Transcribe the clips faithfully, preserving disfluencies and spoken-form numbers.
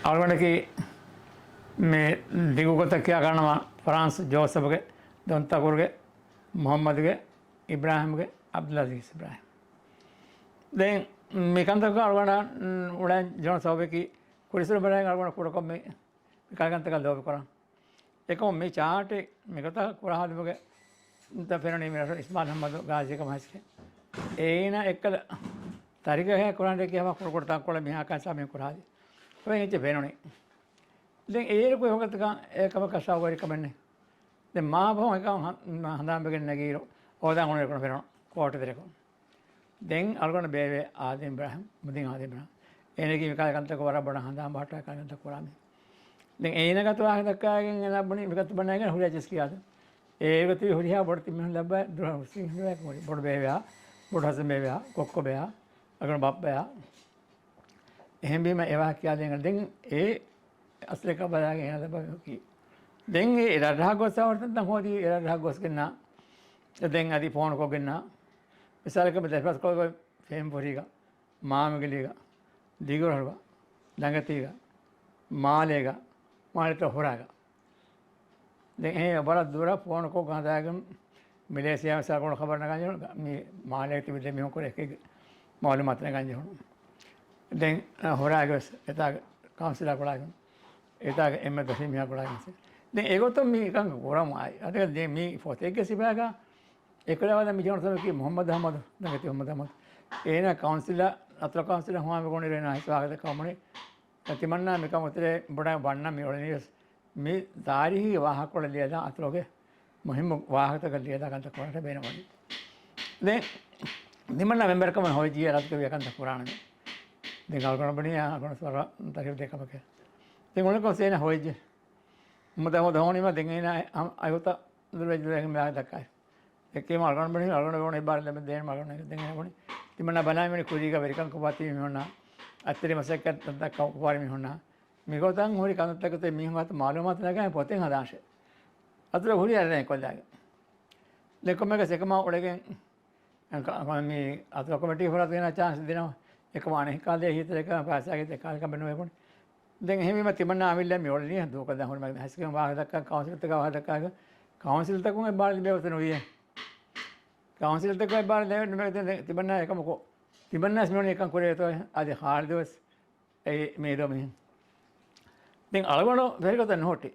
އަޅުގަނޑަކީ މި ދިގު ގޮތަށް ކިޔާ ކަންނަމަ، ފަރާންސް ޖޯސަފްގެ، ދޮންތަކުރުގެ، މުހައްމަދުގެ، އިބްރާހިމްގެ، އަބްދުލްއަޒީޒް އިބްރާހިމް. ދެން މި ކަންތަކަށް އަޅުގަނޑަށް އުޅެން ޖެހުނު ސަބަބަކީ، ކުރިއްސުރެ ބަލައިގެން އަޅުގަނޑަށް ކުޑަކޮށް މި މި ކަންތަކަށް ލޯބިކުރަން. އެކަމު މި ޗާޓެއް މިގޮތަށް ކުރާ ހަދުމުގެ ފެނުނީ މި ރަށު އިސްމާޢީލް އަޙްމަދު ޣާޒީ ކަމަށް ހަސްކެ. އޭނާ އެއްކަލަ ތަރިގަ ކުރާން ދެއްކި ހަމަ ކުޑަކުޑަ ތަންކޮޅެއް މިހާ ކަންސާ މި ކުރާލި. އެވެން އެއްޗެއް ފެނުނީ. ދެން އޭރު ކުރި ވަގުތަކަށް އެ ކަމަކަށް ޝައުގުވެރިކަމެއް ނެތް. ދެން މާ ފަހުން އެކަމަށް ހަ-، ހަނދާންވެގެން ނެގިއިރު ހޯދާން އުޅޭ ކުޑަ ފެނުނު ކޯޓުތެރެކު. ދެން އަޅުގަނޑު ބޭވޭ އާދަމް އިބްރާހިމް، މުދިން އާދަމް އިބްރާހިމް. އޭނަގެ މިކަހަލަ ކަންތަކުން ވަރަށް ބޮޑަށް ހަނދާން ބަހައްޓާ ކަންތައް ކުރާ މީ. ދެން އޭނަ ގަތު ވާހަކަ ދައްކާގެން އޭނަ ބުނި މިގަތު ބަންނައިގެން ހުރި އެއްޗެސް ކިޔާދެން. އޭގޮތު ހުރިހާ ބޮޑު ތިން މީހުން ލައްބަ ދުރަ ހުސީން ހުރި ބޮޑު ބޭބެއާ، ބޮޑު ހަސަން ބޭބެއާ، ކޮއްކޮ ބެއާ، އަގަނޑު ބައްޕަޔާ. އެހެންވީމަ އެ ވާހަކަ ކިޔާދޭން ދެން އެ އަސްލަކަށް ބަލާގެން އޭނަ ލައްބަ ކީ. ދެން އެ ރަށްރަށަށް ގޮސް އަވަރުތަން ހޯދީ އެ ރަށްރަށަށް ގޮސްގެންނާ. ދެން އަދި ފޯނު ކޮށްގެންނާ. މިސާލަކަށް މި ދެފަސްކޮޅުގަ ފެންފުރީގަ، މާމިގިލީގަ، ދިގުރަށުގަ، ދަނގަތީގަ، މާލޭގަ، މާލެތައް ހުރާގަ. ދެން އެހެން ވަރަށް ދުރަށް ފޯނުކޮށް ހަދާގެން މެލޭޝިޔާ ވެސް އަޅުގަނޑު ޚަބަރު ނަގަން ޖެހުނު، މި މާލޭގަ ތިބި ދެމީހުން ކުރެ އެކީގެ މައުލޫމާތު ނަގަން ޖެހުނު. ދެން އަ، ހުރާގެ ވެސް އެތާގެ ކައުންސިލާ ގުޅާގެން، އެތާގެ އެންމެ ދޮށީ މީހާ ގުޅާގެން ވެސް. ދެން އެގޮތުން މި އެކަން ކުރަމު އާއި. އަދި ދެން މި ފޮތެއްގެ ސިފައިގަ އެކުލަވާލަން މި ޖެހުނު ސަބަބަކީ މުހައްމަދު އަޙްމަދު، ދަނގަތީ މުހައްމަދު އަޙްމަދު. އޭނާ ކައުންސިލަށް، އަތޮޅު ކައުންސިލަށް ހުވާ މި ގޮނޑި ރޭނާ ހިސާބަކަށް ކަމުނި. ތިމަންނާ މިކަން އުތުރޭ ބުނާ ބަންނަ މި އުޅެނީވެސް މި ތާރީހީ ވާހަކަކޮޅެއް ލިޔަދާ އަތޮޅުގެ މުހިއްމު ވާހަކަތަކަށް ލިޔަދާ ކަންތައް ކުރާނެ ބޭނުމަނީ. ދެން ތިމަންނާ މެމްބަރުކަމުން ހޮވިއްޖިއްޔާ ރައްދުކެވި ކަންތައް ކުރާނަމޭ. ދެން އަޅުގަނޑު ބުނިޔާ އަޅުގަނޑު ވަރަށް ތަރިފު ދޭ ކަމެކޭ. ދެން އުޅެން ކޮން ސޭނަ ހޮވިއްޖެ. މުދާ ހޯދަ ހޯނީމަ ދެން އޭނާ އަ-، އަގުތައް ދުރުވެއްޖެ ދެން މި ދައްކާ. ދެއްކީމަ އަޅުގަނޑު ބުނި، އަޅުގަނޑު ބުނި އެއްބާރު ލެއްބެ ދޭން އަޅުގަނޑު ދެން އޭނަ ބުނި. ތިމަންނާ ބަލާ މި ކުރީގަ ވެރިކަން ކޮށްފަ ތިބި މީހުންނާ، އަތްތެރި މަސައްކަތްތައް ކޮށްފަ މީހުންނާ. މިގޮތަށް ހުރި ކަންތައްތަކުގެ މީހުން އަތު މައުލޫމާތު ނަގަން ޕޮތެއް ހަދާށޭ. އަތުރަށް ހުރި އަރަނެ ކޮށްލާގެ. ދެން ކޮންމެގަސް އެކަމާ އުޅެގެން ކަ-، މި އަތުރަ ކޮމިޓީ ފުރާތުގެ ޗާންސް ދިނަ އެކަމާ އަނެއްކާލޭ ހީތެރެކަ ފައިސާގެ ދެކާލި ކަމެއް ނުވެ ބުނި. ދެން އެހެންވީމަ ތިމަންނާ އަމިއްލަ މި އުޅެނީ ދޫކޮށްދާ ހުރި މަގެ ހަސްކެން ވާހަކަ ދައްކާ ކައުންސިލްތަކާ ވާހަކަ ދައްކާ ކައުންސިލްތަކުން އެއްބާރު ލިބޭ ގޮތެއް ނުވިޔޭ. ކައުންސިލްތަކުން އެއްބާރު ލިބޭ ނުވެ ދެން ތިމަންނާ އެކަމަކު ތިމަންނާސް މި އުޅެނީ އެކަން ކުރޭތޯ އަދި ޚާލިދު ވެސް އެ މީދޯ މިހެން. ދެން އަޅުގަނޑު ފެރިގޮތަށް ނުހުއްޓި.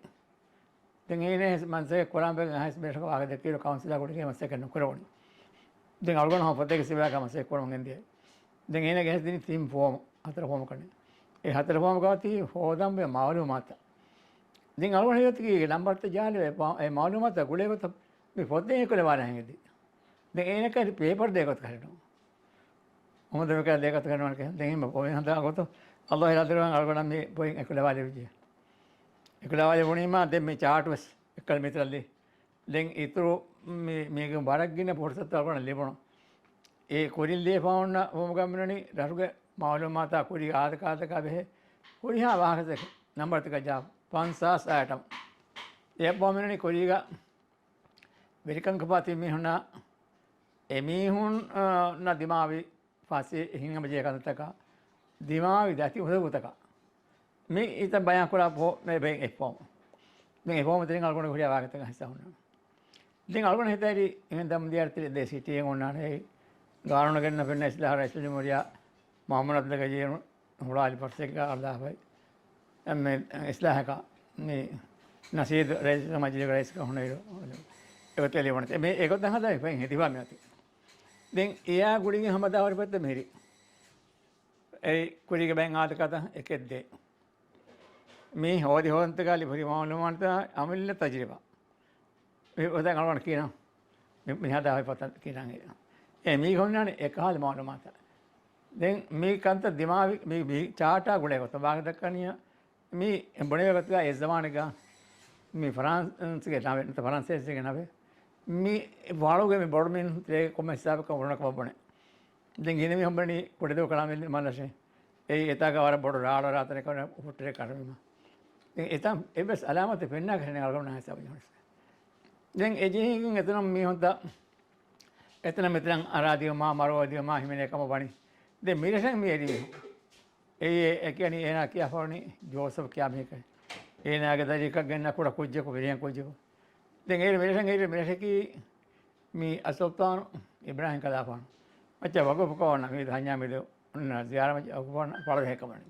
ދެން އޭނަ މަންސައެއް ކުރާން ބެގެން އަހަސް ބޭށަކަށް ވާހަކަ ދެއްކިއިރު ކައުންސިލާ ގުޅިގެން މަސައްކަތް ނުކުރެވުނީ. ދެން އަޅުގަނޑު ހަމަ ފޮތެއްގެ ސިފައިގަ މަސައްކަތް ކުރަމުން ގެންދިޔަ. ދެން އޭނަ ގެނެސް ދިނީ ތިން ފޯމު، ހަތަރު ފޯމަކަށް. އެ ހަތަރު ފޯމުގަ އޮތީ ހޯދަންވެ މައުލޫމާތު. ދެން އަޅުގަނޑު ހިތަކީ ނަންބަރުތައް ޖަހާލެވޭ އެ މައުލޫމާތު ގުޅޭ ގޮތަށް މި ފޮތެއް އެކުލަވާލަން ހެނގެދީ. ދެން އޭނަ ކައިރި ޕޭޕަރު ދޭ ގޮތަކަށް ނޫން. ހަމަ ދެމެކަ ދޭ ގޮތަކަށް ނޫން ކެ. ދެން ހިމަ ބޮވެ ހަނދާ ގޮތު އައްލާހު އިރާދަކުރަން އަޅުގަނޑަށް މި ބޮއިން އެކުލަވާލެވިއްޖެ. އެކުލަވާލެވުނީމާ ދެން މި ޗާޓު ވެސް އެއްކަލަ މިތަނަށް ލި. ދެން އިތުރު މި-، މީގެ ވަރަށް ގިނަ ފުރުސަތު އަޅުގަނޑަށް ލިބުނު. އެ ކުރިން ލިޔެފަ އޮންނަ ފޯމުގަ މިނަނީ ރަށުގެ މައުލޫމާތާ ކުރި އާދަކާދަކާ ބެހޭ ހުރިހާ ވާހަކަތަކެއް ނަންބަރުތަކަށް ޖަހާ ފަންސާސް އައިޓަމް. އެއަށް ބޮ މިނަނީ ކުރީގަ ވެރިކަން ކޮށްފަ ތިބި މީހުންނާ އެމީހުން، އާ، ނަށް ދިމާވި ފަސޭހަ ހިތްހަމަޖެހޭ ކަންތައްތަކާ، ދިމާވި ދަތި އުސޫލުތަކާ މި އިތަށް ބަޔާންކުރާ ފޯ-، މެ ބެ-، އެއް ފޯމު. ދެން އެ ފޯމު ތެރެއިން އަޅުގަނޑު ހުރިހާ ވާހަކަތަކެއް ހިއްސާ ހުންނަން. ދެން އަޅުގަނޑު ހިތައިރީ އެހެން ދަމު ދިޔައިރު ތިރި ދޭ ސިޓީއެއް އޮންނާނެ. އެއީ ގާނޫނު ގެންނަ ފެންނަ އިސްލާހު ރައީސުލްޖުމްހޫރިއްޔާ މުޙައްމަދު ޢަބްދުﷲ ގަޔީމް ހުޅާލި ފަސްއެއްގަ އަޅާފައި. އެންމެ އިސްލާހަކަށް މި ނަޝީދު ރައީސް މަޖިލީހުގެ ރައީސްކަން ހުންނަވިއިރު އެގޮތަށް ލިބުނު. މި އެގޮތަށް ހަދާ ފައިން ހެދިފާ މިއޮތީ. ދެން އެއާ ގުޅިގެން ހަމަ ދާ ހުރި ފޮތްތައް މިހިރީ. އެ ކުރީގެ ބައެއް އާދަކާތައް އެކެއް ދޭ. މި ހޯދި ހޯދަންތަކާ ލިބި ހުރި މައުލޫމާތުތައް އަމިއްލަ ތަޖުރިބާ. މި އޮތަށް އަޅުގަނޑު ކީނަން. މި، މި ހަދާ ހޮތް ފޮތަށް ކީނަން. އެ މީ ހުންނާނެ އެކަހަލަ މައުލޫމާތައް. ދެން މި ކަންތައް ދިމާވި، މި، މި ޗާޓާ ގުޅޭ ގޮތަށް ވާހަކަ ދައްކަނީ މި ބުނެވޭ ގޮތުގަ އެ ޒަމާނެއްގަ މި ފަރާންސުގެ ނަވެއް، ނުތަ ފަރާންސޭސީގެ ނަވެއް. މި ވާޅުގެ މި ބޮޑު މީން ތެރޭ ކޮންމެ ހިސާބަކަށް އުޅުނަކަމަށް ބުނެ. ދެން ގިނަ މީހުން ބުނަނީ ކުޑަދުވަހު ކަޅާމެ މަންނަށޭ. އެއީ އެތާގަ ވަރަށް ބޮޑު ރާޅު ރާތަނެއް ކަމަށް ހުއްޓެރެ ކަރުވީމަ. ދެން އެތާ އެއްވެސް އަލާމަތެއް ފެންނާކަށެއް ނެތް އަޅުގަނޑު ހިސާބަށް ޖެހުނުސް. ދެން އެ ޖެހިގެން އެތަނުން މީހުންތައް އެތަނަށް މެތަނަށް އަރާދިޔުމާ، މަރުވަދިޔުމާ ހިމެނޭ ކަމަށް ވަނީ. ދެން މިރަށަށް މި އެރީ މީހުން. އެ އެ ކިޔަނީ އޭނާ ކިޔާފަވަނީ ޖޯސަފް ކިޔާ މީހެކޭ. އޭނާގެ ދަރިއަކަށް ގެންނަ ކުޑަ ކުއްޖަކު، ފިރިހެން ކުއްޖަކު. ދެން އޭރު މިރަށަށް އޭރު މިރަށަކީ މި އަލްސުލްޠާނު އިބްރާހިމް ކަލާފާނު މައްޗަށް ވަގުފު ކޮށް ވަންނަ މީ ހަންޏާ މީދު ޒިޔާރަތް ވަގުފު ކޮށް ވަންނަ ފަޅު ހެކަމަނި.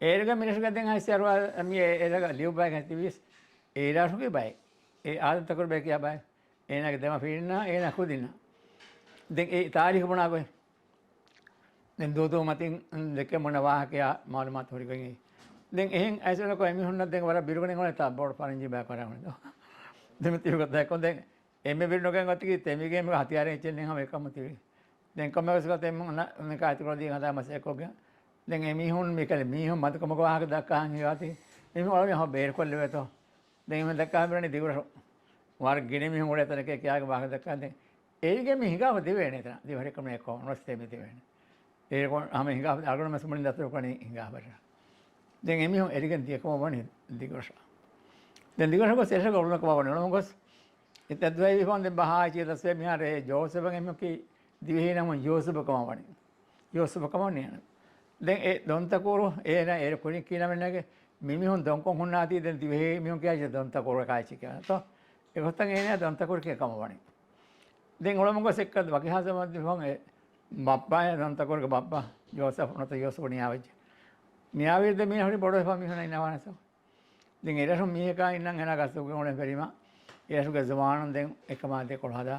އޭރުގެ މިރަށުގަ ދެން އައިސް އަރުވާ މި އޭ އޭރަގަ ލިޔުއްވާގެން ތިބީސް އޭރާށުގެ ބައެއް. އޭ އާދަން ތަކުރުބޭ ކިޔާ ބައެއް. އޭނާގެ ދެމަފިރިންނާ އޭނާ ކުދިންނާ. ދެން އެ ތާރީޚު ބުނާ ގޮތް. ދެން ދޫދޫ މަތިން ދެކެ މުންނަ ވާހަކަޔާ މައުލޫމާތު ހުރިގޮތް. ދެން އެހެން އައިސް އެމީހުންނަށް ދެން ވަރަށް ބިރުގަނެ އޮންނަ ތާ ބޮޑު ފަރަންޖީ ބަޔަކު ވަރަށް އޮންނަ. ދެމެ ތިބި ގޮތަކަށް ދެން އެންމެ ބިރު ނުގެން އޮތީ ތެމީގެ އެންމެ ހަތިޔާރެއް އެއްޗެއް ނެތް ހަމަ އެކަމަށް ތިބި. ދެން ކޮންމެވެސް ގޮތެއް މު-، ނަ-، ނިކާ އިތުރު ދީ ހަދާ މަސައްކަތް ކޮށްގެން. ދެން އެމީހުން މިކަލެ މީހުން މަދުކަމުގެ ވާހަކަ ދައްކާ ހިނގާތީ. އެމީހުން އަޅުގަނޑު ހަމަ ބޭރުކޮށްލެވޭތޯ. ދެން އެމީހުން ދައްކާ މިވަނީ ދިގުރަށު. ވަރަށް ގިނަ މީހުން އުޅޭ ތަނަކޭ ކިޔާގެ ވާހަކަ ދައްކާ ދެން. އޭގެ މި ހިނގާފަ ދެވޭނެ ތަނަ. ދިވެހިރައްކަމެއް ކޮން ނުވެސް ދެމި ދެވޭނެ. އޭގެ ކޮން ހަމަ ހިނގާފަ އަޅުގަނޑު މަސް މުޅިން ދަތުރު ކަނީ ހިނގާފަ. ދެން އެމީހުން އެރިގެން ދިޔަކަމަށް ވަނީ ދިގުރަށަށް. ދެން ދިގުރަށަށް ގޮސް އެރަށަށް އުޅުނު ކަމަށް ވަނީ އުޅުނު ގޮސް. އެތައް ދުވަހެއް ވީފަ ދެން ބަހާ އެއްޗެއް ދަސްވެ މިހާރު އެ ޖޯސަފަށް އެމީހަކީ ދިވެހި ނަމުން ޔޫސުފު ކަމަށް ވަނީ. ޔޫސުފު ކަމަށް ނޭނގެ. ދެން އެ ދޮންތަކުރު އޭނާ އޭރު ކުރިން ކިޔިނަމެންނަގެ މި މީހުން ދޮންކޮށް ހުންނާތީ ދެން ދިވެހި މީހުން ކިޔާ ދޮންތަކުރު ކާއެއްޗެއް ކިޔާ. ތޯ އެގޮތަށް އޭނާ ދޮންތަކުރު ކިޔާ ކަމަށް ވަނީ. ދެން އުޅަމުން ގޮސް އެއްކަ ވަކި ހާސަމަށް ދިފަން އެ ބައްޕާ އެ ދޮންތަކުރުގެ ބައްޕާ ޖޯސަފް ނުވަތަ ޔޫސުފު ނިޔާވެއްޖެ. ނިޔާވީ ދެ މީހުން ހުރި ބޮޑު ވެފަ މީހުން އިންނަވާނެ ސޯ. ދެން އެރަށު މީހަކާ އިންނަން އޭނާ ގަސްތުގެ އުޅެން ފެރީމަ، އެރަށުގެ ޒުވާނުން ދެން އެކަމާ ދެކޮޅު ހަދާ.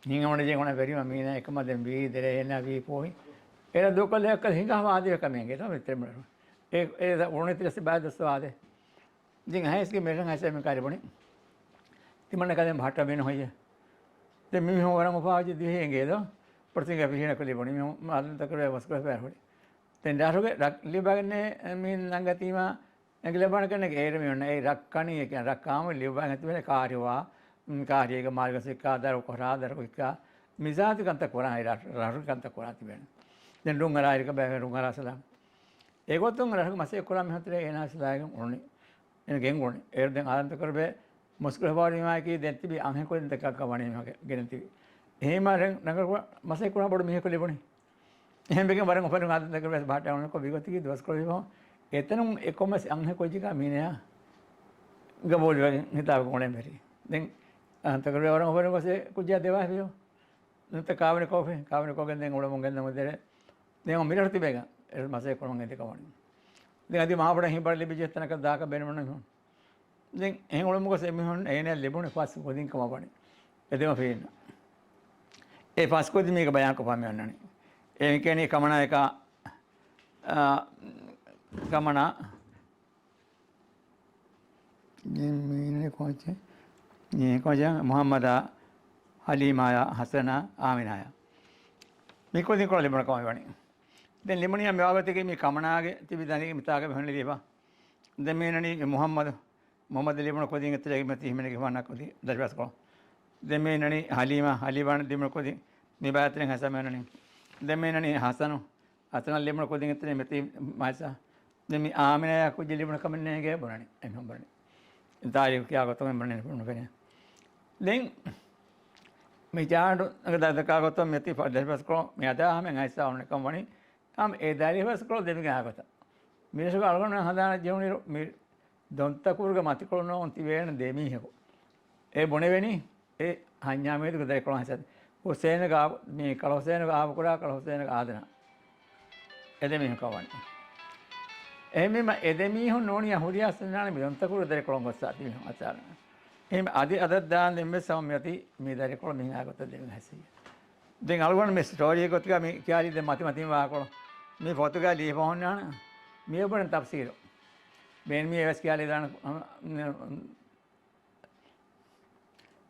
ހިނގަމަނިޖެ އުޅެން ފެރީމަ މީނާ އެކަމާ ދެން ވީ ދެރޭ އޭނާ ވީ ފޯހި. އޭނާ ދޫކޮށްލެ އެއްކަލަ ހިނގާ ހަމަ އާދެވޭ ކަމެއް އެނގޭ ތަ މިތެރެ މުޅެނު. އެ، އެ އުޅުނީ ތިރަސް ބައެއް ދަސްވާދޭ. ދެން އަހައިސްގެ މިރަށަށް އައިސް މި ކާރި ބުނި. ތިމަންނަ ކަލެން ބަހައްޓަ ބޭނު ހޮއްޔެ. ދެން މި މީހުން ވަރަށް އުފާވެއްޖެ ދިވެހި އެނގޭ ދޯ. ޕޮރިސީންގެ ފިހިނަކު ލިބުނީ. މީހުން މާލުން ތަކުރު ވަސްކޮޅެ ފައި ހުރި. ދެން ރަށުގެ ރަށް ލިބަގެން މީ ނަންގަތީމާ އެނގިލަބާނެ ކަންނެގެ އޭރު މި އޮންނަ އެ ރަށް ކަނީ އެކި ރަށް ކާމު ލިބުވާ ހެތުވެނެ ކާރިވާ، ކާރިއެގެ މާލިގަސް ވިއްކާ، ދަރު ކޮށާ، ދަރު ވިއްކާ، މިޒާތު ކަންތައް ކުރާ، އެ ރަށް، ރަށުގެ ކަންތައް ކުރާ ތިބެނެ. ދެން ރުން އަރާ އިރިކަ ބައި ރުން އަރާ ސަލާ. އެގޮތުން ރަށުގެ މަސައްކަތް ކުރާ މިހުންތެރޭ އޭނާ ސަލާގެން އުޅުނީ. އޭނަ ގެންގުޅުނީ. އޭރު ދެން އާދަންތަކުރުބޭ މުސްކުޅި ފޯރިމާއަކީ ދެން ތިބި އަންހެން ކުދިންތަކަކަށް ވަނީ މިހަކެ ގެނެން ތިބި. އެހީމާ ރެން ރަނގަޅު މަސައްކަތް ކުރާ ބޮޑު މީހަކު ލިބުނީ. އެހެންވެގެން ވަރަށް އުފަލުން އާދަންތަކުރުބޭ ބަހައްޓާ އުޅުނުކޮށް ވިގޮތަކީ ދުވަސްކޮޅު ވީމަ އެތަނުން އެ ކޮންމެސް އަންހެން ކުއްޖަކާ މީނަޔާ ގަބޫލުވެގެން ހިތާބަކަށް އުޅެން ވެރި. ދެން އާދަންތަކުރުބޭ ވަރަށް އުފަލުން ގޮސް އެ ކުއްޖާ ދެވާފިޔޯ. ނުތަ ކާވެނި ކޯފި، ކާވެނި ކޮށްގެން ދެން އުޅަމުން ގެންދަމު ދެރޭ. ދެން މިރަށު ތިބޭގަ އެ މަސައްކަތް ކުރަމުން އެދި ކަމަނި. ދެން އަދި މާބޮޑަށް ހިނބަރަށް ލިބިއްޖެ ތަނަކަށް ދާކަށް ބޭނުމަން މިހުން. ދެން އެހެން އުޅަމުން ގޮސް އެމީހުން އޭނައަށް ލިބުނު ފަސް ކުދިން ކަމަށް ވަނީ. އެ ދެމަފިރިންނަށް. އެ ފަސް ކުދިން މީގަ ބަޔާންކޮށްފަ މި އޮންނަނީ. އެ މި ކިޔަނީ ކަމަނާއަކާ، އާ، ކަމަނާ މީނަ ކޯޗެއް، މީ ކޯޗެއް މުހައްމަދާ، ހަލީމާޔާ، ހަސަނާ، އާމިނާޔާ. މި ކުދިން ކޮޅަށް ލިބުނު ކަމަށް ވަނީ. ދެން ލިބުނީ މި ވާގޮތަކީ މި ކަމަނާގެ ތިބި ދަނީ މިތާގަ މިހުން ލިބާ. ދެން މީނަނީ މި މުހައްމަދު، މުހައްމަދު ލިބުނު ކުދިން އެތެރޭގެ މި ތިހިމެނެގެ ފަންނަ ކުދި ދަރިފަސްކޮޅު. ދެން މީނަނީ ހަލީމާ، ހަލީމާ ލިބުނު ކުދިން މި ބައިތެރެން ހަސަން މީނަނީ. ދެން މީނަނީ ހަސަނު، ހަސަނަށް ލިބުނު ކުދިން އެތެރޭ މެތި މައިސާ. ދެން މި އާމިނާޔާ ކުއްޖެއް ލިބުނު ކަމެއް ނޭނގޭ ބުނަނީ. އެހެން ބުނަނީ. ތާރީޚު ކިޔާ ގޮތުން ބުނަނީ ނުފެނޭ. ދެން މި ޖާޑު ދަ-، ދައްކާ ގޮތުން މި ތި ފަ-، ދަރިފަސްކޮޅު މި އަދާ ހަމަ އައިސާ އޮންނަ ކަން ވަނީ. ހަމަ އެ ދަރިފަސްކޮޅު ދެމިގެން އާ ގޮތަށް. މިރަށުގަ އަޅުގަނޑު ހަނދާނަށް ޖެހުނުއިރު މި ދޮންތަކުރުގެ މަތިކޮޅު ނޫން ތިބޭނެ ދެ މީހަކު. އެ ބުނެވެނީ އެ ހަންޏާމީދުގެ ދަރިކޮޅު ހަސަދް. ހުސޭނުގެ އާ-، މި ކަޅު ހުސޭނުގެ އާބަކުރާ ކަޅު ހުސޭނުގެ އާދަނާ. އެ ދެ މީހަކު ވަނީ. އެހެންވީމަ އެ ދެ މީހުން ނޫނިޔާ ހުރިޔާ ސުންނާނެ މި ދޮންތަކުރު ދަރިކޮޅުން ގޮއްސާ ތި މީހުން އަތާރަން. އެހެން އަދި އަދަށް ދާން ދެން ވެސް ހަމަ މިއޮތީ މި ދަރިކޮޅު މިހާ ގޮތަށް ދެމި ހަސިޔަ. ދެން އަޅުގަނޑު މި ސްޓޯރީ ގޮތުގަ މި ކިޔާލީ ދެ މަތި މަތިން ވާކޮޅު. މި ފޮތުގަ ލީފަ ހުންނާނެ. މި އެބަން ތަފްސީރު. ބޭން މި އެވެސް ކިޔާލީ ދާނެ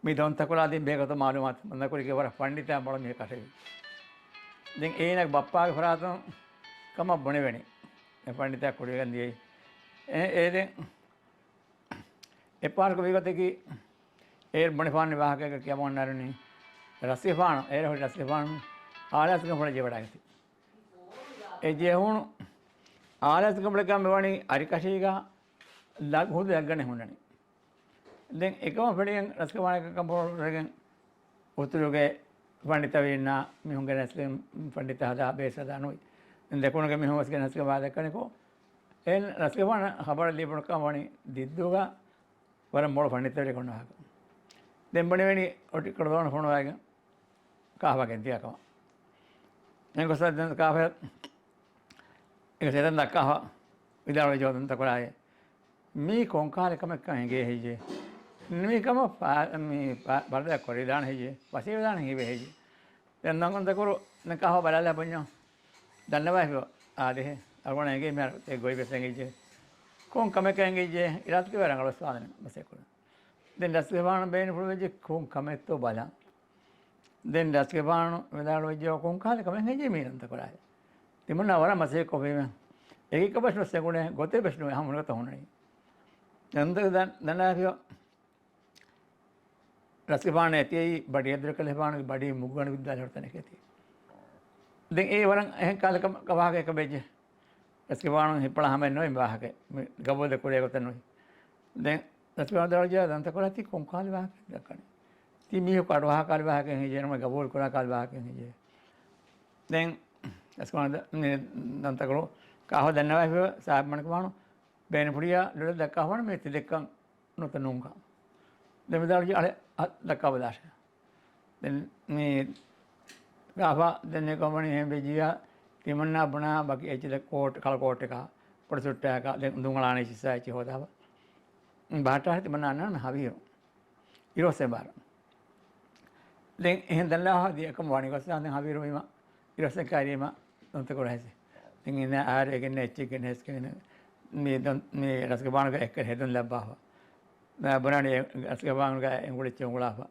މި ދޮންތަކުރާ ދިން ބޭގޮތަށް މައުލޫމާތު މަންދަކުރިގެ ވަރަށް ފަންޑިތާ މޮޅަށް މީހަކަށެވި. ދެން އޭނަގެ ބައްޕާގެ ފަރާތުން ކަމަށް ބުނެވެނީ. އެ ފަންޑިތާ ކުރިއަށް ދިޔައީ. އެ، އޭ ދެން އެއް ޕާރކު ވީގޮތަކީ އޭރު ބުނެފާނެ ވާހަކައެއް ކިޔަމަންނަރުނީ. ރަސްގެފާނު، އޭރު ހުރި ރަސްގެފާނު އާލާސްގެ ފުޅަށް ޖެވަޑައިގަތީ. އެ ޖެހުނު އާލާސްގެ ފުޅަކަށް މިވަނީ އަރިކަށީގަ ލަގް ހުދު ލައްގަނެ ހުންނަނީ. ދެން އެކަމަށް ފެނިގެން ރަސްގެފާނަކަށް ކަން ފޯރުވެގެން އުތުރުގެ ފަންޑިތަވީންނާ މީހުންގެ ރަސްގެ ފަންޑިތަ ހަދާ ބޭސް ހަދާ ނުވި. ދެކުނުގެ މީހުން ވެސް ގެނެސްގެ ވާދަކަނިކޮށް، އެހެން ރަސްގެފާނަށް ޚަބަރެއް ލިބުނުކަން ވަނީ ދިއްދޫގަ ވަރަށް މޮޅު ފަންނިތެރި ކޮން ވާހަކަ. ދެން ބުނެވެނީ އޮތި ކޮޅުދޯނަ ފޮނުވައިގެން ކާފާ ގެންދިޔަ ކަމަށް. އެނގޮސް ދެން ކާފާ އެ ސެތަން ދައްކާފަ ވިދާޅުވެ ޖޯދަންތަކުރާއެ. މީ ކޮންކާލެ ކަމެއްކަން އެނގޭ ހެއްޔޭ؟ މީ ކަމަށް ފާ-، މީ ފާ-، ފަރުދާ ކޮށްދާނެ ހެއްޔޭ؟ ފަސޭހަވެދާނެ ހީވޭ ހެއްޔޭ؟ ދެން ދަންކޮންތަކުރު ދެން ކާފާ ބަލާލާ ބުންޏާ. ދަންނަވާފި އާދެހެ. އަޅުގަނޑަށް އެނގޭ މިހާރު އެ ގޮތް ވެސް އެނގިއްޖެ. ކޮން ކަމެއް އެނގިއްޖެ؟ އިރާދަކުރެއްވި ރަނގަޅު ސުވާލެއް މަސައްކަތް ކުރަން. ދެން ރަސްގެފާނަށް ބޭނުންފުޅުވެއްޖެ ކޮން ކަމެއްތޯ ބަލަން. ދެން ރަސްގެފާނު ވިދާޅުވެއްޖެ ކޮން ކާލެ ކަމެއް ހެއްޔޭ މީ ދަންތަކުރާއެ. ތިމަންނާ ވަރަށް މަސައްކަތް ކޮށްފީމެ. އެކި ކަމަށް ނުސެނގުނޭ ގޮތެއް ވެސް ނުވޭ ހަމަ ނުގަތަ ހުންނަނީ. ދެން ދަން-، ދަންނާފިޔޯ ރަސްގެފާނު އެތިއީ ބަޑި އެދުރަކަލެފާނުގެ ބަޑި މުގުގަނޑު ވިއްދާލި ހުރި ތަނެކޭ ތި. ދެން އެ ވަރަށް އެހެން ކާލަކަ ވާހަކައެއް ވެއްޖެ. ރަސްގެފާނު ހިއްޕަޅާ ހަމައެއް ނުވޭ މި ވާހަކަ. މި ގަބޫލު ކުރޭ ގޮތެއް ނުވޭ. ދެން ރަސްގެފާނު ދަރަޖަ ދަންތަކުރާ ތި ކޮން ކާލެ ވާހަކަ ދައްކަނީ. ތި މީހަކު އަޑުއަހާ ކާލެ ވާހަކައެއް ހެއްޔޭ ނަމަ ގަބޫލު ކުރާ ކާލެ ވާހަކައެއް ހެއްޔޭ. ދެން ރަސްގެފާނު ދަ-، މި ދަންތަކުރު ކާފާ ދަންނަވާފި ސާބް މަނިކުފާނު ބޭނުންފުޅިއްޔާ ލޮލަށް ދައްކާފާނު މި ތި ދެއްކަން ނުތަ ނޫންކަން. ދެން ވިދާޅުވި އަޅެ އަ، ދައްކާ ބަލާށޭ. ދެން މި ކާފާ ދެން ކޮމްޕަނީ ހެން ވެއްޖިއްޔާ ތިމަންނާ ބުނާ ބަކި އެއްޗެއް ކޯޓް، ކަޅަ ކޯޓްއެއް ކާ، ޕޮޓު ސުއްޓާ ކާ، ދެން ދުން އަޅާނެ އެއްޗިއްސާ އެއްޗި ހޯދާފަ. ބަހައްޓާ ތިމަންނާ އަންނާނެ ހަވީރު. އިރޯސެ ބާރަ. ދެން އެހެން ދަންނާ ދިޔަކަމަ ވާނީ ގޮސް ދެން ހަވީރު ވީމަ އިރޯސެ ކާރީމަ ދޮންތަ ކުރަހެސެ. ދެން އިން އާރެގެން އެއްޗެއްގެން ހެސްގެން މި ދޮން، މި ރަސްގެފާނުގެ އެއްކަރި ހެދުން ލައްބާފަ. ބުނާނީ ރަސްގެފާނުގެ އެނގުޅި އެއްޗެއް އުނގުޅާފަ.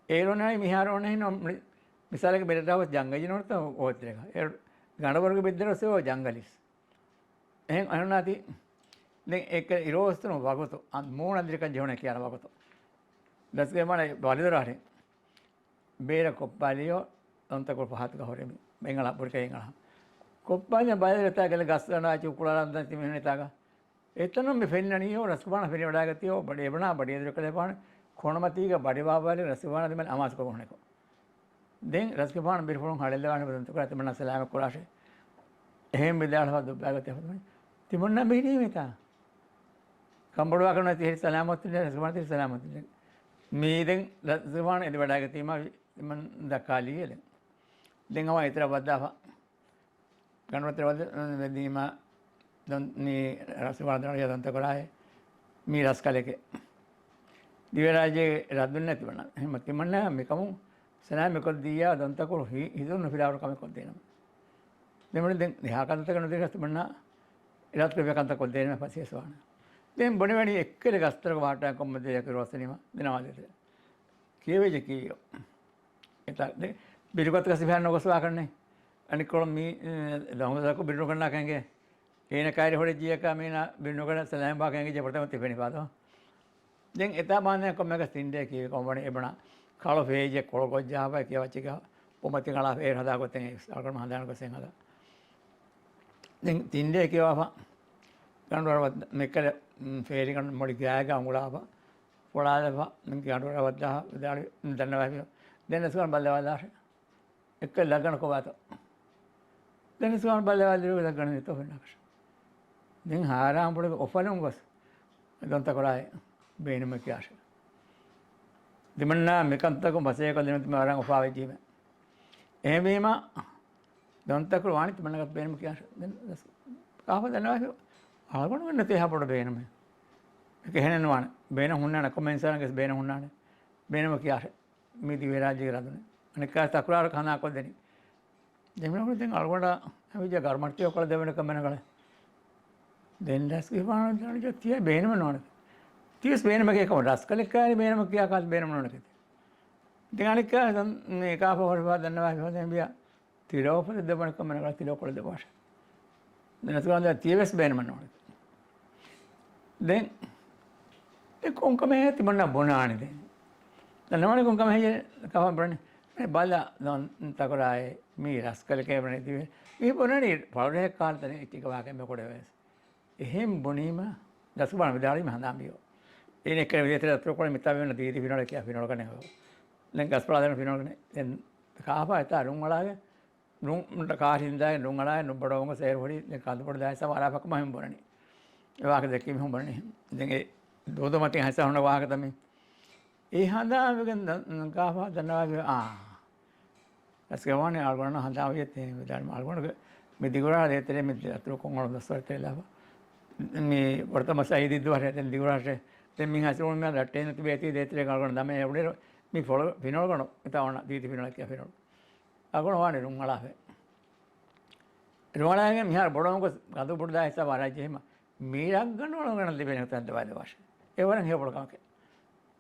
އޭރުންނާނީ މިހާރު އޮންނަ ހިން މި-، މިސާލަކަށް މިރަށް ވެސް ޖަންގަލް ނޫންތަ އޮތްތެރޭގަ. އޭރު ގަނޑަވަރުގެ ބިއްދަރު ސޯ ޖަންގަލް އިސް. އެހެން އަހަންނާތި ދެން އެއްކަ އިރޯސްތުނު ވަގުތު، އަ، މޫނަ އަނދިރިކަން ޖެހުނެ ކިޔާނެ ވަގުތު. ރަސްގެފާނު ވަލިދޮރާށި ބޭރަށް ކޮއްޕާލިޔޯ ދޮންތަކުރު ފަހަތުގަ ހުރެމި. ބެނގަޅަ ބުރިކައި އެނގަޅަ. ކޮއްޕާލިޔަ ބަލިދޮރަތާ ގެލެ ގަސްގަނޑާ ޗުކުޅާލަން ތި މިހުނިތާގަ. އެތަނުން މި ފެންނަނީ އޯ ރަސްގެފާނު ފެނިވަޑައިގަތީ އޯ ބަޑި އެބަނާ ބަޑި އެދުރަކަލޭފާނު ކޮނޑުމަތީގަ ބަޑި ވާވާލި ރަސްގެފާނު ދެމެން އަމާޒުކޮށް ހުނެކޮ. ދެން ރަސްގެފާނު ބިރުފުޅުން ހަޅެއްލަވާނެ ދޮންތަކުރާ ތިމަންނާ ސަލާމަތް ކުރާށޭ. އެހެން ވިދާޅުވާ ދުއްބާގަތެ ހުރި ތިމަންނާ މިހިރީމެތާ. ކަނބޮޑުވާކަށް ނުވަތި ހެރި ސަލާމަތުން ރަސްގެފާނު ތި ސަލާމަތުން. މީ ދެން ރަސްގެފާނު އެދިވަޑައިގަތީމާ ތިމަން ދައްކާލީ އެ ދެން. ދެން އަވަ އިތުރަށް ވައްދާފަ. ގަނޑުވަތި ވަދެ-، ވެދީމާ ދޮން މީ ރަސްގެފާނު ދަރަޖަ ދޮންތަކުރާއެ މީ ރަސްކަލެކެ. ދިވެރާއްޖޭގެ ރައްދުން ނެތިވަންޏާ. އެހެން ތިމަންނާ މިކަމުން ސަލާމަތް ކޮށްދިއްޔާ ދޮންތަކުރު ހި-، ހިތުން ނުފިލާވަރު ކަމެއް ކޮށްދޭނަމަ. ދެމަނި ދެން ދިހާ ކަންތަކަށް ނުދިރި ގަސް ތިމަންނާ އިރާދަކުރެއްވި ކަންތައް ކޮށްދޭނަމަ ފަސޭހަސުވާނެ. ދެން ބުނެވެނީ އެއްކަލެ ގަސްތަރަކު ވާހަކަ ކޮންމެ ދެއަކު ރޯސަނީމަ ދެނަވާލެތެ. ކިޔެވިއްޖެ ކީއޯ. އެތާ ދެ-، ބިރުގަތުގަ ސިފައެއް ނުގޮސް ވާކަށްނެ. އަނެއްކޮޅު މީ، އެ، ދޮންހުސަކު ބިރުނުކަންނާ ކެނގޭ. އޭނަ ކައިރި ހުރެއްޖިޔަކާ މީނާ ބިރުނުކަން ސަލާމް ވާކަށް އެނގިއްޖެ ފުރަތަމަ ތިފެނިފާދޯ. ދެން އެތާ ބާންދެން ކޮންމެގަސް ތިންޑޭ ކީ ކޮންވަނީ އެބަނާ ކަޅު ފޭޖެ ކޮޅު ގޮއްޖާފަ ކިޔަވައްޗިގަ ޕޮމަތި ކަޅާ ފޭރު ހަދާ ގޮތެއް އަޅުގަނޑު ހަނދާން ގޮސް ހަދާ. ދެން ތިންޑޭ ކިޔަވާފަ ގަނޑުވަރަށް މެއްކަލެ ފޭރިގަނޑު މޮޅި ގާގަ އުނގުޅާފަ ފޮޅާލަފަ ގަނޑުވަރަށް ވައްދާ ވިދާޅު ދަންނަވާފި ދެން ރަސްގެފާނު ބައްލަވާލާށެ. އެއްކަލަ ލައްގަނޑު ކޮބާތޯ؟ ދެން ރަސްގެފާނު ބައްލަވާލިއިރު ލައްގަނޑު ނެތޯ ފެންނާކަށެ. ދެން ހާރާން ބޮޑުގެ އުފަލުން ގޮސް ދޮންތަކުރާއި ބޭނުމެއް ކިޔާށެ. ތިމަންނާ މިކަންތަކުން ފަސޭހަކޮށްލިނު ތިމަން ވަރަށް އުފާވެއްޖީމެ. އެހެންވީމަ ދޮންތަކުރު ވާނީ ތިމަންނަގަ ބޭނުމެއް ކިޔާށެ. ދެން ކާފަ ދަންނަވާފި އަޅުގަނޑުގެ ނެތޭ ހާ ބޮޑު ބޭނުމެއް. އެކަ އެހެނެއް ނުވާނެ. ބޭނުން ހުންނާނެ. ކޮންމެ އިންސާނެއްގެ ބޭނުން ހުންނާނެ. ބޭނުމެއް ކިޔާށެ. މި ދިވެހިރާއްޖޭގެ ރަދުން. އަނެއްކާ ތަކުރާރު ކަނާ ކޮށްދެނީ. ދެން މިނަކު ދެން އަޅުގަނޑަށް ހަވީޖާ ގަރުމަށް ތިޔަ ކޮޅަށް ދެވޭނެ ކަމެއް ނަގަޅެ. ދެން ރަސްގެފާނު ދަނޑިޖަ ތިޔަ ބޭނުމެއް ނޯނެ. ތިޔަސް ބޭނުމެކޭ ކަމަށް ރަސްކަލެއް ކާރި ބޭނުމެއް ކިޔާ ކާ ބޭނުމެއް ނޯނެ ކެތެ. ދެން އަނެއްކާ ދަން މި ކާފަ ހޮރިފާ ދަންނަވާ ހިފަ ދެން ބިޔާ ތިލޯފަތެއް ދެބަނެ ކަމެއް ނަގަޅަ ތިލޯ ކޮޅަށް ދެބާށެ. ދެން ރަސްގެފާނު ތިޔަވެސް ބޭނުމެއް ނޯނެ. ދެން އެ ކޮންކަމެއް ތިމަންނަ ބުނާނެ ދެން. ދަންނަވާނެ ކޮންކަމެއް ހެއްޔޭ ކާފަ ބުނާނެ. މި ބަލަ ދޮންތަކުރާއި މީ ރަސްކަލެކޭ ބުނެ ދިވެ. މީ ބުނާނީ ފަޅުރޭ ކާލަ ތަނެއް އެއްޗެއްގެ ވާހަކަ މި ކުޑަވެސް. އެހެން ބުނީމަ ރަސްގެފާނު ވިދާޅުވީމަ ހަނދާން ބިޔޯ. އޭނަ އެއްކަލަ ވިދޭތެރެ ދަތުރުކޮޅެއް މިތާ ވެންނަ ދީދި ފިނޮޅެއް ކިޔާ ފިނޮޅަކަނެ. ދެން ގަސްފަޅާ ދެން ފިނޮޅަކަނެ. ދެން ކާފަ އެތާ ރުން އަޅާގެ ނޫން ކާރިން ދާއި ނޫން އަޅާއި ނުބޮޑަވަން ގޮސް އޭރު ހުރީ ދެން ކަނދުބޮޑު ދާއި ސަވާ އަރާފަކު މަހިން ބުނަނީ. އެ ވާހަކަ ދެއްކީ މިހުން ބުނަނީ. ދެން އެ ދޫދުމަތިން ހައިސާ ހުންނަ ވާހަކަތައް މި. އެ ހަނދާންވެގެން ދަ-، ގާފާ ދަންނަވާގެ އާ. ރަސްގެވާނެ އަޅުގަނޑަށް ހަނދާން ވިޔަ ތޭ ވިދާޅު އަޅުގަނޑުގެ މި ދިގުރާ ދޭތެރޭ މި އަތުރު ކޮން އަޅު ދަސްވަރު ތެލާފަ. މި ވަރުތަ މަސައި ދިއްދުވަރެ ދެން ދިގުރާށެ. ދެން މި ހަސިރުން މި ރައްޓޭން ތިބޭތީ ދޭތެރޭ އަޅުގަނޑު ދަމެ އެވުޑި މި ފޮޅު ފިނޮޅުގަނޑު އެތާ ވަނަ ދީތި ފިނޮޅަކި ފިނޮޅު. އަގުނަ ވާނެ ރުން އަޅާފަ. ރުން އަޅާގެން މިހާރު ބޮޑުވަން ގޮސް ގަދު ބުޑު ދާ ހިސާބަށް އަރާ ޖެހީމަ މީރަށް ގަނޑު އަޅުގަނޑަށް ލިބޭނެ ތަން ދަވާ ދަވާށެ. އެ ވަރަށް ހެޔޮ ބޮޑު ކަމެކެ.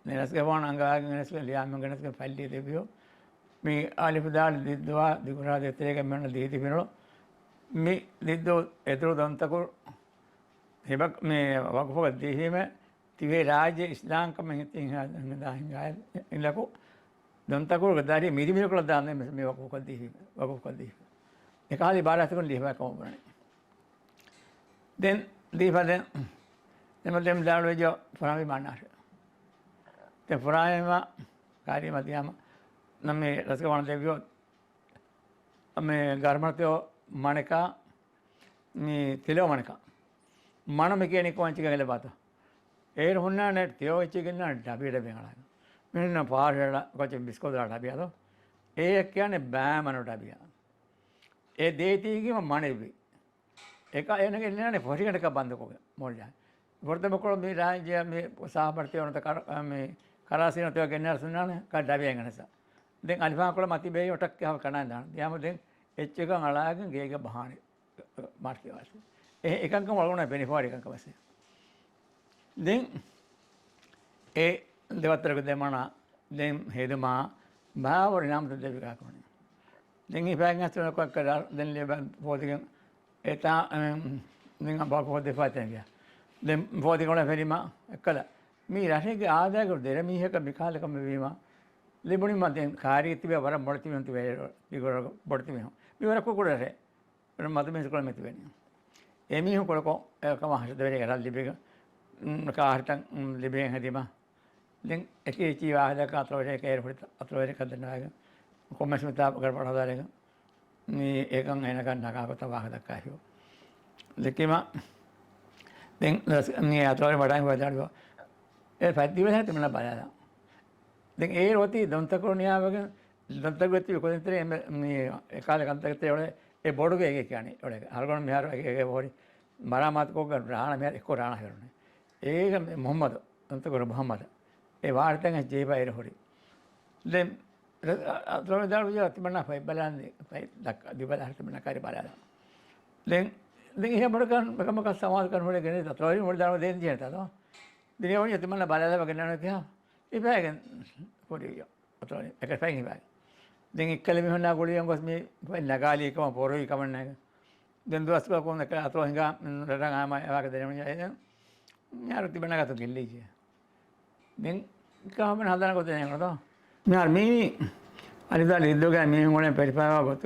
ނިރަސްގެ ވާން އަނގާގެން ގެނެސްގެން ލިޔާމެން ގެނެސްގެން ފައްލީ ދެވިޔޯ. މި އަލިފު ދާލި ދިއްދުވާ ދިގުރާ ދޭތެރޭގަ މިއޮންނަ ދީތި ފިނޮޅު. މި ދިއްދޫ އެތުރު ދޮންތަކުރު ހިބަ މި ވަގުފުގަ ދީފީމެ ތިބޭ ރާއްޖެ އިސްލާމްކަމެއް ހިތިން ހިނގާ ހިނގާ ހިނގާ އިނދަކު ދޮންތަކުރުގެ ދަރި މިރިމިރިކޮޅަށް ދާން މި ވަގުފުކޮށް ދީފީ، ވަގުފުކޮށް ދީފީ. އެކަހަލި ބާރާތަކުން ލިޔެފަ ކަމަށް ބުނަނީ. ދެން ދީފަ ދެން ދެމަ ދެމް ދާޅުވެއްޖޯ ފުރާމި މާނާށެ. ދެން ފުރާމިމާ ކާރީ މަތިޔާމަ ނަމި ރަސްގަވާން ދެވިޔޯ މި ގަރްމަތިޔޯ މަނެކާ މި ތިލޯ މަނެކާ. މަނު މި ކިޔަނީ ކޮންޗިގަ ގެލެ ބާތަ؟ އޭރު ހުންނާނެ ތިޔޯ އެއްޗި ގެންނާނެ ޑަބި ޑަބި އަޅާ. މި ހުންނަ ޕާރު އެޅާ ކޮޗެއް ބިސްކޯދާ ޑަބި އަދޯ. އޭ ކިޔަނީ ބާމަނު ޑަބިއާ. އެ ދޭތީގެ މަނެއްވި. އެކަ އޭނަގެ ނިނާނެ ފޮށިގަނޑަކަށް ބަންދުކޮށްގެން މޮޅި ޖާ. ފުރަތަމަ ކޮޅު މި ރާއްޖެ މި ސާފަރްތި އޮނަތަ ކަރ-، މި ކަރާސީނަ ތިޔޯ ގެންނަރ ސުންނާނެ ކަ ޑަބިއެނގަނެސަ. ދެން އަލިފާން ކޮޅު މަތި ބޭ އޮޓައް ކިހާ ކަނާ ދާން. ދިޔާމަ ދެން އެއްޗެކަން އަޅާގެން ގޭގަ ބަހާނެ. މާޓްކި ވާސި. އެ އެކަންކަން އަޅުގަނޑަށް ބެނިފާރި ކަންކަން ވެސް. ދެން އެ ދެވައްތަރަކު ދެމަނަ ދެން ހެދުމާ ބާވަރު ނާމުތައް ދެވި ކާކުނި. ދެން އެ ފައިން ހަސްތުނަކު އެއްކަލަ ދެން ލިބަ ފޯދިގެން އެތާ، އެމް، ދެން ބާކު ފޯދިފާ ތެންގެ. ދެން ފޯދިގޮޅަ ފެރިމާ އެއްކަލަ. މީ ރަށެއްގެ އާދައިގެ ދެރަ މީހަކަށް މިކާލަކަމެއް ވީމާ ލިބުނީމާ ދެން ކާރީ ތިބޭ ވަރަށް މޮޅި ތިބޭ ތިބޭ ބޮޑު ތިބޭ ހުން. މި ވަރަށް ކުކުޅަށެ. މަދު މީސްކޮޅަށް މެތިވެނީ. އެމީހުން ކުޅަކޮށް އެކަމަށް ހަށަދަވެރި ރަށް ލިބިގެން، ކާހިތައް ލިބިގެން ހެދީމަ. ދެން އެކި އެކި ވާހަކަ އަތުރަވެރި ކޭރު ހުރި އަތުރަވެރި ކަން ދެންނަވައިގެން ކޮންމެސް މިތާ ގަޑު ބަޑު ހަދާލެގެން މި އެކަން އޭނަކަށް ނަގާ ގޮތަށް ވާހަކަ ދައްކާ ހިޔޯ. ދެއްކީމަ ދެން މި އަތުރަވެރި ވަޑާން ވަދާޅި އެ ފަތްދިވެހެން ތިމަންނަ ބަލާލާ. ދެން އޭރު އޮތީ ދޮންތަކުރު ނިޔާވެގެން ދޮންތަކުރު ތިބި ކުދިންތެރޭ އެންމެ މި އެކާލެ ކަންތަކެތެރޭ އޮޅެ އެ ބޮޑުގެ އެގެ ކިޔާނީ އޮޅެ. އަޅުގަނޑު މިހާރު އެގެ އެގެ ހޯރި މަރާމާތުކޮށްގެން ރާނަ މިހާރު އެއްކޮށް ރާނަ ހެރުނެ. އޭގެ މުހައްމަދު، ދޮންތަކުރު މުހައްމަދު. އެ ވާހަކަތައް ޖެހިފަ އޭރު ހުރި. ދެން އަތުރުވެރި ދާޅު ވިޔަ ތިމަންނަ ފަތް ބަލާން ފަތް ދައްކާ ދިބަލާ ހަރި ތިމަންނަ ކާރި ބަލާލާ. ދެން ދެން އެހެން ބޮޑަކަށް މެކަމަކަށް ސަމާލުކަން ހުރެ ގެނެ އަތުރުވެރި މުޅި ދާޅު ދޭން ޖެހޭތާ ދޯ. ދިނިޔަވަނީ ތިމަންނަ ބަލާލަވަ ގެންނާނެ ކިހާ. އިބައިގެން ފޮޑިވިޔޯ. އަތުރުވެރި އެކަ ފަތް ހިބާގެ. ދެން އެއްކަލެ މިހުންނާ ގުޅިގެން ގޮސް މި ފަތް ނަގާލީ ކަމަށް ފޮރުވި ކަމަށް ނޭގެ. ދެން ދުވަސްކޮޅަކުން އެކަ އަތުރު ހިނގާ ރަށަށް އާމާ އެވާގެ ދެނެމުން އެ ދެން މިހާރު ތިބެންނަ ގަތު ގެއްލީޖެ. ދެން ކާމެން ހަދާނަ ގޮތެއް ނޭނގެ ދޯ. މިހާރު މީނީ އަލިދާ ލިއްދުގައި މީހުން އުޅެން ފެރިފައިވާ ގޮތު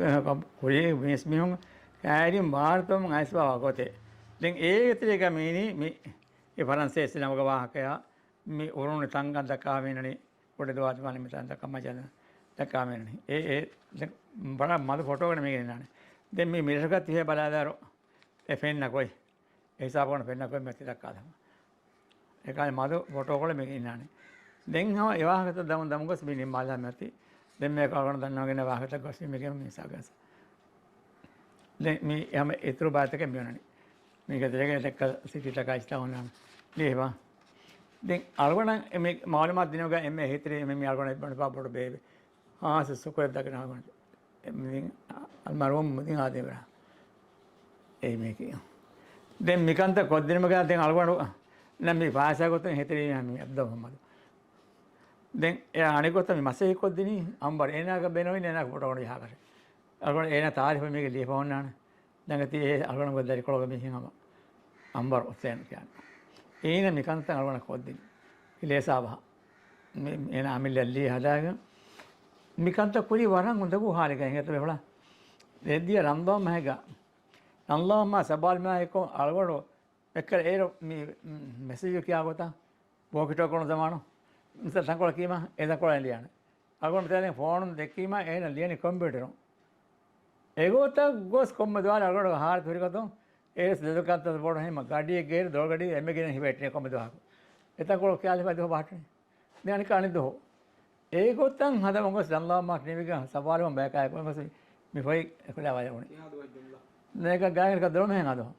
ކުރީ ވިޔަސް މީހުން ކައިރިން ބާރުތަމުން އައިސްފައިވާ ގޮތެއް. ދެން އޭގެ ތެރޭގަ މީނީ މި އެ ފަރަންސޭސި ނަމުގެ ވާހަކަޔާ މި އުރުނު ތަންގަން ދައްކާ މީނަނީ ކުޑަ ދުވާތި މާލެ މިތާން ދައްކަ މަޖާލަ ދައްކާ މީނަނީ. އެ، އެ، ދެން ބަރާ މަދު ފޮޓޯގަނެ މީގެ ނިނާނެ. ދެން މި މިރަށަކަށް ތިހޭ ބަލާލާރު އެ ފެންނަ ގޮތް. އެ ހިސާބުގަނޑު ފެންނަ ގޮތް މެތި ދައްކާލަމާ. އެކާލެ މަދު ފޮޓޯކޮޅެއް މި އިންނާނެ. ދެން ހަމަ އެ ވާހަކަތައް ދަމުން ދަމުން ގޮސް މި ނިންމާލާ މެތި. ދެން މޭ ކަޅުގަނޑު ދަންނަވަން ގެންނަ ވާހަކަތައް ގޮސް މި މިގެން މި ހިސާބުގަނޑު. ދެން މި ހަމަ އިތުރު ބާތަކެއް މި އޮންނަނީ. މީގެ ތެރޭގަ ދެއްކ ސިޓީތަކާ އިސްތާ އޮންނާނެ. ލިޔެފަ. ދެން އަޅުގަނޑަށް މި މައުލޫމާތު ދިނުމުގަ އެންމެ އެހީތެރި މި އަޅުގަނޑަށް ބަނޑުފާ ބޮޑު ބޭބެ. ހާސް ސުކުރެއް ދަގަން އަޅުގަނޑު. މި އަލްމަރުހޫމް މުދިން އާދެވެރާ. އެއީ މީކީ. ދެން މިކަންތައް ކޮށްދިނުމުގަ ދެން އަޅުގަނޑު ނަން މި ފާސާ ގޮތުން ހެތެރީމަ މި އަބްދުލް މުހައްމަދު. ދެން އެ އަނެއް ގޮތަށް މި މަސައްކަތް ކޮށްދިނީ އަންވަރު އޭނާގެ ބޭނުން އޭނާގެ ފޮޓޯ ގަނޑު ޖަހާކަށެ. އަޅުގަނޑު އޭނާ ތާރީފު މީގެ ލިޔެފަ އޮންނާނެ. ދެން އަތި އެ އަޅުގަނޑުގެ ދަރިކޮޅުގެ މީހެއް ހަމަ އަންވަރު ހުސޭން ކިޔާނެ. އޭނަ މިކަންތައް އަޅުގަނޑަށް ކޮށްދިނީ. އިލޭސާބަހަ. މި، އޭނަ އަމިއްލަ ލިޔެ ހަދާގެން. މިކަންތައް ކުރީ ވަރަށް އުނދަގޫ ހާލެއްގަ ހިނގަތަ ބެހުޅާ. ދެއްދިޔަ ރަމަޟާން މަހެއްގަ. ރަމަޟާން މަހާ ސައްބާލް މަހެއްކޮށް އަޅުގަނޑު އެއްކަލަ އޭރު މި، މް، މެސެޖު ކިޔާ ގޮތަށް ވޯކި ޓޯކި ކުޅުނު ޒަމާނު މިސާލް ތަންކޮޅެއް ކީމަ އެ ތަންކޮޅެއް ލިޔާނެ. އަޅުގަނޑު މިސާލެއް ފޯނުން ދެއްކީމަ އޭނަ ލިޔަނީ ކޮމްޕިއުޓަރުން. އެގޮތަށް ގޮސް ކޮންމެ ދުވާލަ އަޅުގަނޑު ހާރި ތުރިގަތުން އޭރު ދެދޮކަންތައް ބޮޑު ހިމަ ގަޑިއެއް ގޭރު ދޮރުގަޑި އެންމެ ގިނަ ހިބެ އެއްޓިނެ ކޮންމެ ދުވަހަކު. އެތަން ކޮޅު ކިޔާލިފަ ދުވަހު ބަހައްޓުނީ. ދެން އަނެއްކާ އަނެއް ދުވަހު. އެގޮތަށް ހަދަމަ ގޮސް ޖަންލާމާ ނިމިގެން ސަވާލު ބަޔަކާ ގޮސް މި ފޮތް އެކުލާ ވަޔަވުނީ. ދެން އަނެއްކާ ގާތްގަނޑަކަށް ދޮރުމަހެއް ހަދުން.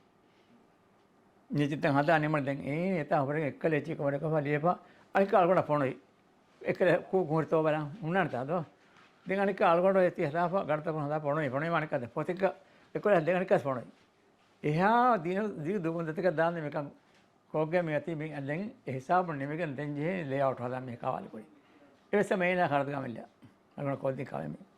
ނިޖިތައް ހަދާ ނިމުނު ދެން އޭނަ އެތާ ހުރެގެން އެއްކަލެ އެއްޗެއް ކަމަށް ކަފާ ލިޔެފަ އަނެއްކާ އަޅުގަނޑަށް ފޮނުވި. އެއްކަލެ ކު-، ކުހުރިތޯ ބަލަން ހުންނާނެތާ ދޯ. ދެން އަނެއްކާ އަޅުގަނޑު އެތި ހަދާފަ ގަނޑުތަކުން ހަދާ ފޮނުވި. ފޮނުވީމަ އަނެއްކާ ދެން ފޮތެއްގަ އެއްކޮޅަށް ދެން އަނެއްކާ ފޮނުވި. އެހާ ދިނު-، ދިގު ދުގުން ދަތިކަށް ދާން މިކަން ކޮށްގެން މި އަތީ މި ދެން އެ ހިސާބުން ނިމިގެން ދެން ޖެހޭ ލޭއައުޓް ހަދާ މި ހަވާލު ކުރީ. އެވެސް މޭނާ ޚަރަދުގަ މިލާ. އަޅުގަނޑު ކޮށްދިން ކަމެއް މި.